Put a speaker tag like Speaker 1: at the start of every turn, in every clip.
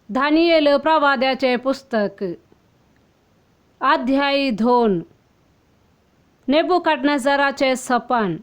Speaker 1: दानियेल प्रवाद्याचें पुस्तक अध्याय 2. नेबुकदनेझराचें सपन.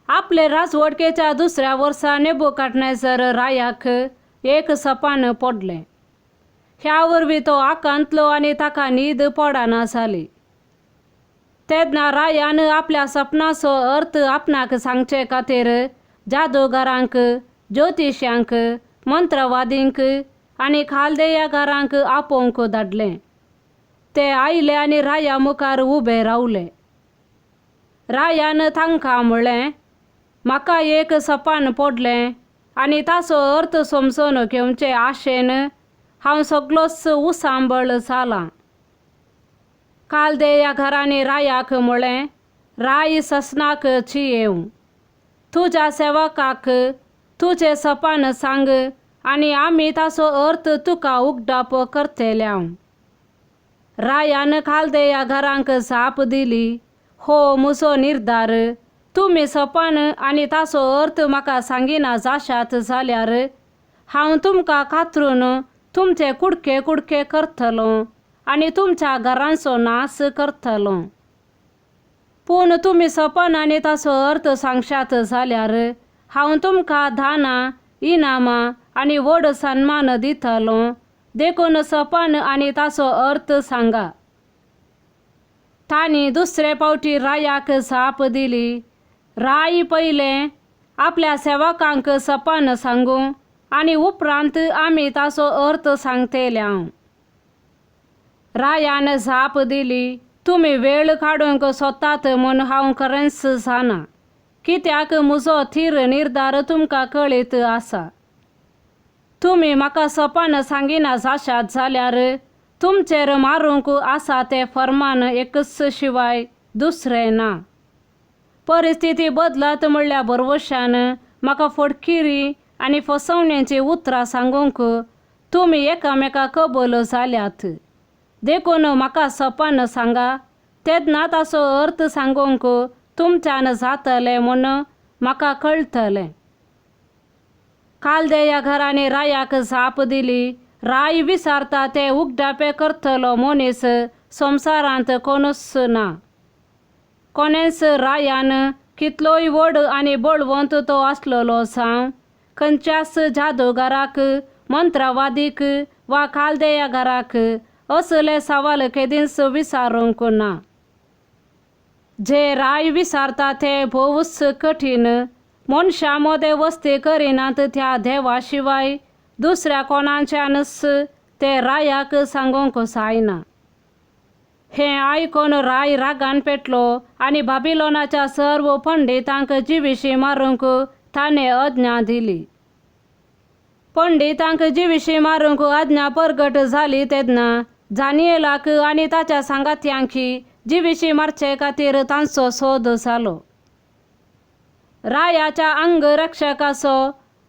Speaker 1: आपले राजवटकेच्या दुसऱ्या वर्सा नेबुकदनेझर रायाक एक सपन पडलें. ह्या वरवीं तो आकांतलो आनी ताका न्हीद पडना जाली. तेन्ना रायान आपल्या सपनाचो अर्थ आपणाक सांगचे खातीर जादूगारांक, ज्योतिश्यांक, मंत्रवादींक आनी खालदेयागारांक आपोवंक धाडलें. ते आयले आनी राया मुखार उबे रावले. रायान तांकां म्हणलें, म्हाका एक सपन पडलें आनी ताचो अर्थ समजून घेवचे आशेन हांव सगलोच उसांबळ जालां. कालदेया घरांनी रायाक म्हणलें, राय ससनाक चियेवं, तुज्या सेवकाक तुजें सपन सांग आनी आमी ताचो अर्थ तुका उगडाप करतले. रायान खालदेया घरांक जाप दिली, हो म्हजो निर्धार, तुमी सपन आनी ताचो अर्थ म्हाका सांगिना जाशात जाल्यार हांव तुमकां कातरून तुमचे कुडके कुडके करतलो आनी तुमच्या घरांचो नाश करतलो. पूण तुमी सपन आनी ताचो अर्थ सांगशात जाल्यार हांव तुमकां दानां, इनामां आनी व्हड सन्मान दितलो. देखून सपन आनी ताचो अर्थ सांगा. तांणी दुसरे फावटी रायाक जाप दिली, राय पयलें आपल्या सेवकांक सपन सांगूं आनी उपरांत आमी ताचो अर्थ सांगतले. रायान जाप दिली, तुमी वेळ काडूंक सोदतात म्हूण हांव खरेंच जाणा, कित्याक म्हजो थीर निर्धार तुमकां कळीत आसा. तुमी म्हाका सपन सांगिना जाशात जाल्यार तुमचेर मारूंक आसा तें फर्मान एकच शिवाय दुसरें ना. परिस्थिती बदलत म्हणल्या भरवशान म्हाका फटकिरी आनी फसवण्याची उतरां सांगूंक तुमी एकामेका कबूल जाल्यात. देखून म्हाका सपन सांगा, तेन्ना ताचो अर्थ सांगूंक तुमच्यान जातलें म्हूण म्हाका कळटलें. कालदेया घरांनी रायाक जाप दिली, राय विचारता ते उगडापे करतलो मनीस संवसारांत कोणूच ना. कोणेंच रायान कितलोय व्हड आनी बळवंत तो आसलेलो जावं, खंयच्याच जादूगाराक, मंत्रवादीक वा कालदेया घराक असले सवाल केदींच विचारूंक ना. जे राय विचारता ते भोवच कठीण, मनशां मदें वस्ती करिनात त्या देवा शिवाय दुसऱ्या कोणाच्यानच ते रायाक सांगूंक जायना. हें आयकून राय रागान पेटलो आनी बाबिलोनाच्या सर्व पंडितांक जिविशीं मारूंक ताणें आज्ञा दिली. पंडितांक जिविशीं मारूंक आज्ञा परगट जाली तेन्ना दानियेलाक आनी ताच्या सांगात्यांकी जिविशीं मारचे खातीर तांचो सोद जालो. रायाच्या अंगरक्षकाचो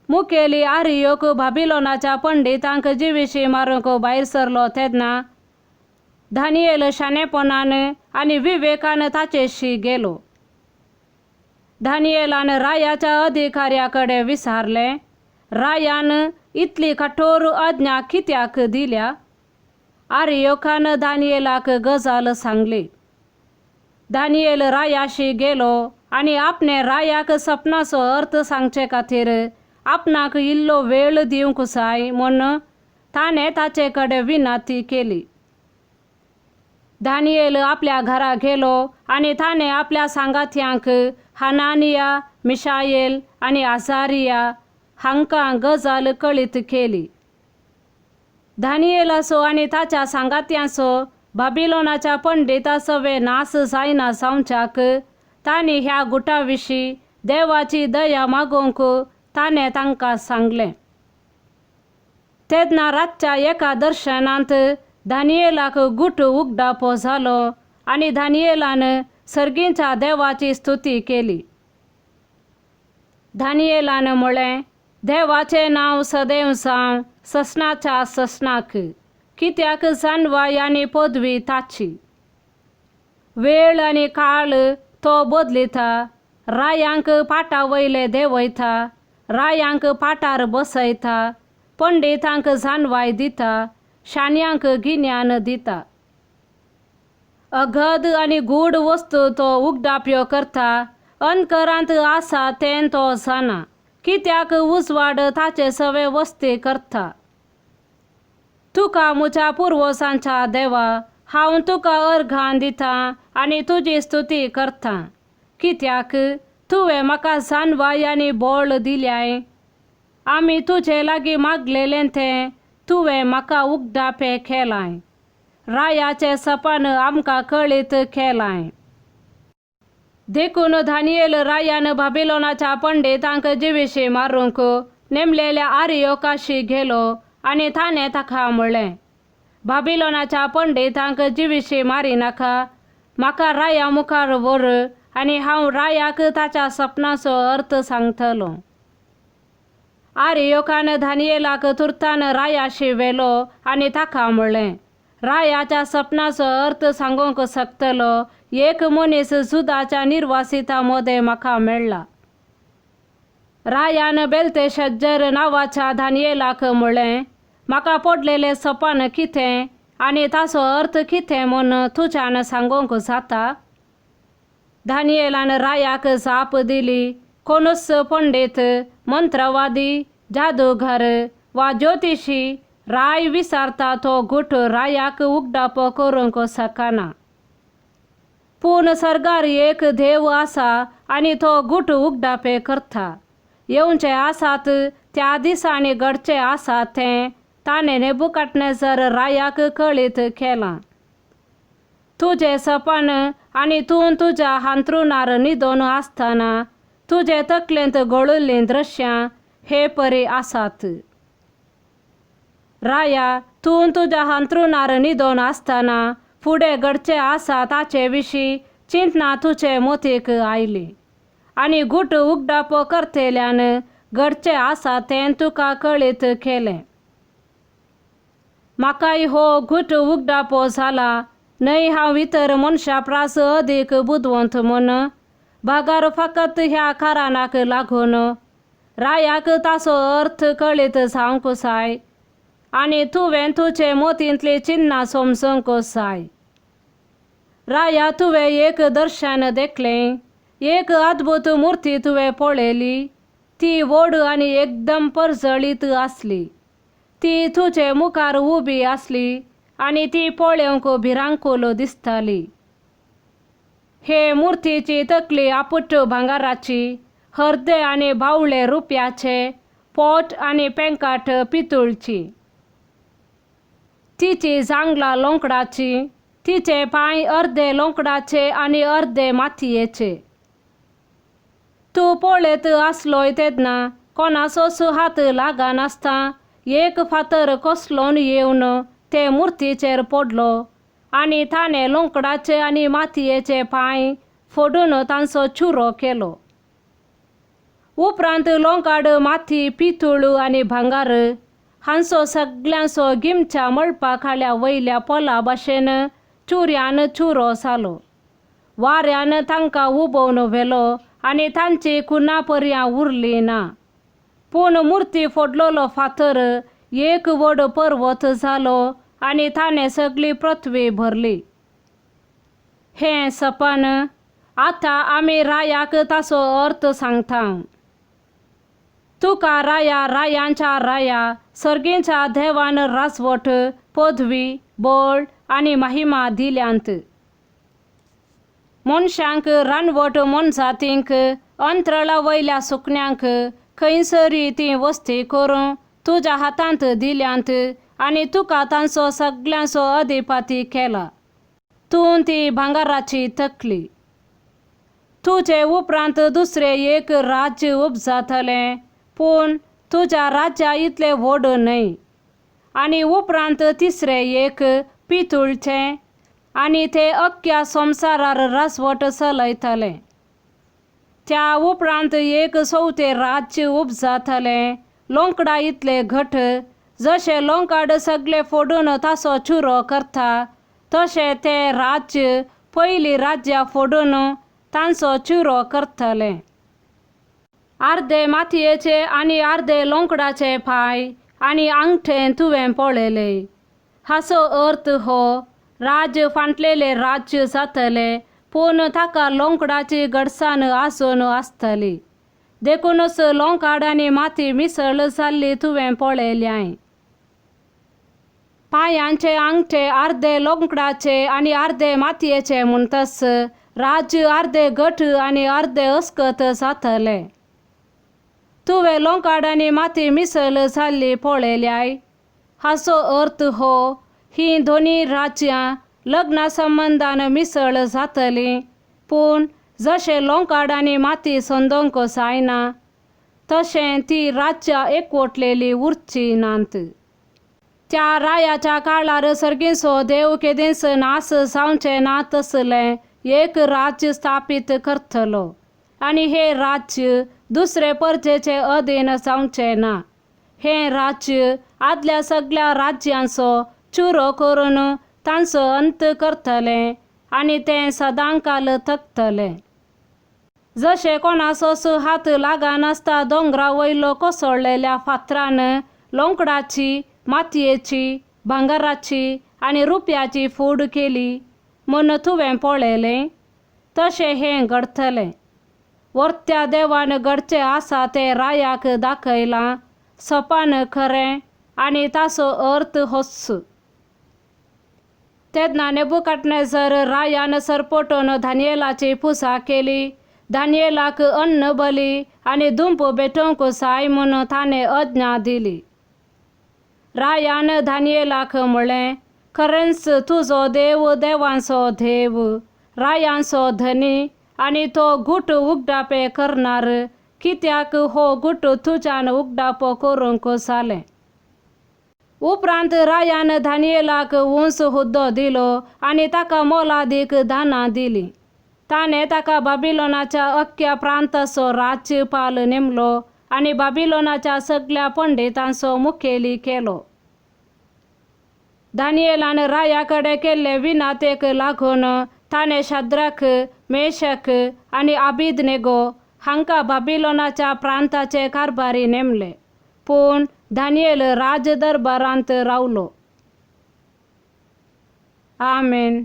Speaker 1: मुखेली आरियोक बाबिलोनाच्या पंडितांक जिविशीं मारूंक भायर सरलो तेन्ना दानियेल शाणेपणान आनी विवेकान ताचेशी गेलो. दानियेलान रायाच्या अधिकाऱ्या कडेन विचारलें, रायान इतली कठोर आज्ञा कित्याक दिल्या? आरियोकान दानियेलाक गजाल सांगली. दानियेल रायाशी गेलो आनी आपणे रायाक सपनाचो अर्थ सांगचे खातीर आपणाक इल्लो वेळ दिवंक जाय म्हूण ताणें ताचे कडेन विनंती केली. दानियेल आपल्या घरा गेलो आनी ताणें आपल्या सांगात्यांक हनानिया, मिशाएल आनी आजारिया हांकां गजाल कळीत केली. दानियेलाचो आनी ताच्या सांगात्यांचो बाबिलोनाच्या पंडिता सवे नाश जायना जावच्याक तांणी ह्या गुटा विशीं देवाची दया मागूंक ताणें तांकां सांगलें. तेन्ना रातच्या एका दर्शनांत दानियेलाक गुट उगडापो जालो आनी दानियेलान सर्गीच्या देवाची स्तुती केली. दानियेलान म्हणलें, देवाचें नांव सदैव जावं ससनाच्या ससनाक, कित्याक जानवाय आनी पदवी ताची. वेळ आनी काळ तो बदलिता, रायांक पाटा वयले देंवयता, रायांक पाटार बसयता, पंडितांक जाणवाय दिता, शाण्यांक गिन्यान दिता. अगद आनी गूढ वस्तू तो उगडाप्यो करता, अंतकरांत आसा तें तो जाणा, कित्याक उजवाड ताचे सवे वस्ती करता. तुका म्हज्या पुर्वजांच्या देवा, हांव तुका अर्घां दितां आनी तुजी स्तुती करतां, कित्याक तुवें म्हाका जाणवाय आनी बळ दिल्याय. आमी तुजे लागीं मागलेलें तें तुवें म्हाका उगडापें केलां. रायाचें सपन आमकां कळीत केलां. देखून दानियेल रायान बाबिलोनाच्या पंडितांक जिविशी मारूंक नेमलेल्या आरियोकाशी गेलो आनी ताणें ताका म्हणलें, बाबिलोनाच्या पंडितांक जिविशी मारिनाका, म्हाका राया मुखार व्हर आनी हांव रायाक ताच्या सपनाचो अर्थ सांगतलो. आरियोकान दानियेलाक तुर्तान रायाशी व्हेलो आनी ताका म्हणलें, रायाच्या सपनाचो अर्थ सांगूंक शकतलो एक मनीस जुदाच्या निर्वासिता मदें म्हाका मेळ्ळा. रायान बेलतेशज्जर नांवाच्या दानियेलाक म्हणलें, म्हाका पडलेलें सपन कितें आनी ताचो अर्थ कितें म्हूण तुज्यान सांगूंक जाता? दानियेलान रायाक जाप दिली, कोणूच पंडीत, मंत्रवादी, जादूगर वा ज्योतिशी राय विचारता तो गुट रायाक उगडापो करूंक शकना. पूण सर्गार एक देव आसा आनी तो गुट उगडापे करता. येवचे आसात त्या दिसांनी घडचें आसा तें ताणें नेबुकडनेझर रायाक कळीत केलां. तुजें सपन आनी तूं तुज्या हांतरुणार न्हिदोन आसतना तुजे तकलेंत घोळिल्लीं दृश्यां हे परी आसात. राया, तूं तुज्या हांतरुणार न्हिदोन आसतना फुडें घडचें आसा ताचे विशीं चिंतना तुजे मतीक आयली आनी गुट उगडापो करतल्यान घडचें आसा तें तुका कळीत केलें. म्हाकाय हो गुट उगडापो जाला न्हय हांव इतर मनशां प्रास अदीक बुदवंत म्हूण, भागार फकत ह्या कारणाक लागून रायाक ताचो अर्थ कळीत जावंक जाय आनी तुवें तुजे मतींतलीं चिन्नां समजूंक जाय. राया, तुवें एक दर्शन देखलें, एक अद्भुत मुर्ती तुवें पळयली. ती व्हड आनी एकदम परजळीत आसली. ती तुजे मुखार उबी आसली आनी ती पळोवंक भिरांकूळ दिसताली. हे मुर्तीची तकली आपुट्ट भांगराची, हर्दे आनी बावळे रुप्याचे, पोट आनी पेंकाट पितूळची. तिची जांगलां लोंकडाची, तिचे पांय अर्दे लोंकडाचे आनी अर्दे मातयेचे. तूं पळयत आसलोय तेन्ना कोणाचोच हात लागनासतना एक फातर कोसळून येवन ते मुर्तीचेर पडलो आनी ताणें लोंकडाचे आनी मातयेचे पांय फोडून तांचो चुरो केलो. उपरांत लोंकाड, माती, पितूळ आनी भांगर हांचो सगल्यांचो गिमच्या मळपा खाल्या वयल्या पोला भाशेन चुऱ्यान चुरो जालो. वाऱ्यान तांकां उबोवन व्हेलो आनी तांची कुना पर्यां उरली ना. पूण मुर्ती फोडलेलो फातर एक व्हड पर्वत जालो आनी ताणें सगळी पृथ्वी भरली. हें सपन आतां आमी रायाक ताचो अर्थ सांगता. तुका राया, रायांच्या राया, सर्गींच्या देवान राजवट, पदवी, बळ आनी महिमा दिल्यांत. मनशांक, रानवट मोनजातींक, अंतराळा वयल्या सुकण्यांक खंयसरूय तीं वस्ती करूं तुज्या हातांत दिल्यांत आनी तुका तांचो सगल्यांचो अधिपती केला. तूं ती भांगराची तकली. तुजे उपरांत दुसरें एक राज्य उपजातलें, पूण तुज्या राज्या इतलें व्हड न्हय. आनी उपरांत तिसरें एक पितूळचें आनी ते अख्ख्या संवसारार राजवट चलयतलें. त्या उपरांत एक चवथें राज्य उपजातलें, लोंकडा इतलें घट, जशें लोंकाड सगळें फोडून ताचो चुरो करता तशें तें राज्य पयलीं राज्यां फोडून तांचो चुरो करतलें. अर्दे मातयेचे आनी अर्दे लोंकडाचे पांय आनी आंगठें तुवें पळयलें. हाचो अर्थ हो राज्य फांटलेलें राज्य जातलें, पूण ताका लोंकडाची घडसाण आसून आसतली. देखूनच लोंकाड आनी माती मिसळ जाल्ली तुवें पळयल्याय. पांयांचे आंगठे अर्दे लोंकडाचे आनी अर्दे मातयेचे म्हणटच राज्य अर्दे घट आनी अर्दे अस्कत जातलें. तुवें लोंकाड आनी माती मिसळ जाल्ली पळयल्याय. हाचो अर्थ हो ही दोनी राज्यां लग्ना संबंदान मिसळ जातलीं, पूण जशें लोंकाड आनी माती संदोंक जायना तशें ती राज्यां एकवटलेली उरची नात. त्या रायाच्या काळार सर्गीचो देव केदींच नाश जावचें ना तसलें एक राज्य स्थापीत करतलो आनी हें राज्य दुसरे परजेचे अधीन जावचें ना. हें राज्य आदल्या सगळ्या राज्यांचो चुरो करून तांचो अंत करतलें आनी तें सदांकाल तगतलें. जशें कोणाचोच हात लागनासता दोंगरा वयलो कोसळ्ळेल्या फातरान लोंकडाची, मातयेची, भांगराची आनी रुप्याची फूड केली म्हूण तुवें पळयलें तशें हें घडटलें. वर्त्या देवान घडचें आसा तें रायाक दाखयलां. सपान खरें आनी ताचो अर्थ होच. तेन्ना नेबुकडनेझर रायान सरपटून दानियेलाची पुजा केली. दानियेलाक अन्न बली आनी दुंप भेटोवंक जाय म्हूण ताणें आज्ञा दिली. रायान दानियेलाक म्हळें, खरेंच तुजो देव देवांचो देव, रायांचो धनी आनी तो गुट उगडापे करणार, कित्याक हो गुट तुज्यान उगडापो करूंक जालें. उपरांत रायान दानियेलाक उंच हुद्दो दिलो आनी ताका मोलादीक दानां दिलीं. ताणें ताका बाबिलोनाच्या अख्ख्या प्रांताचो राज्यपाल नेमलो आनी बाबिलोनाच्या सगळ्या पंडितांचो मुखेली केलो. दानियेलान राया कडेन केल्ले विनातेक लागून ताणें शाद्रक, मेशक आनी आबिदनेगो हांकां बाबिलोनाच्या प्रांताचे कारभारी नेमले, पूण दानियेल राजदरबारांत रावलो. आमेन.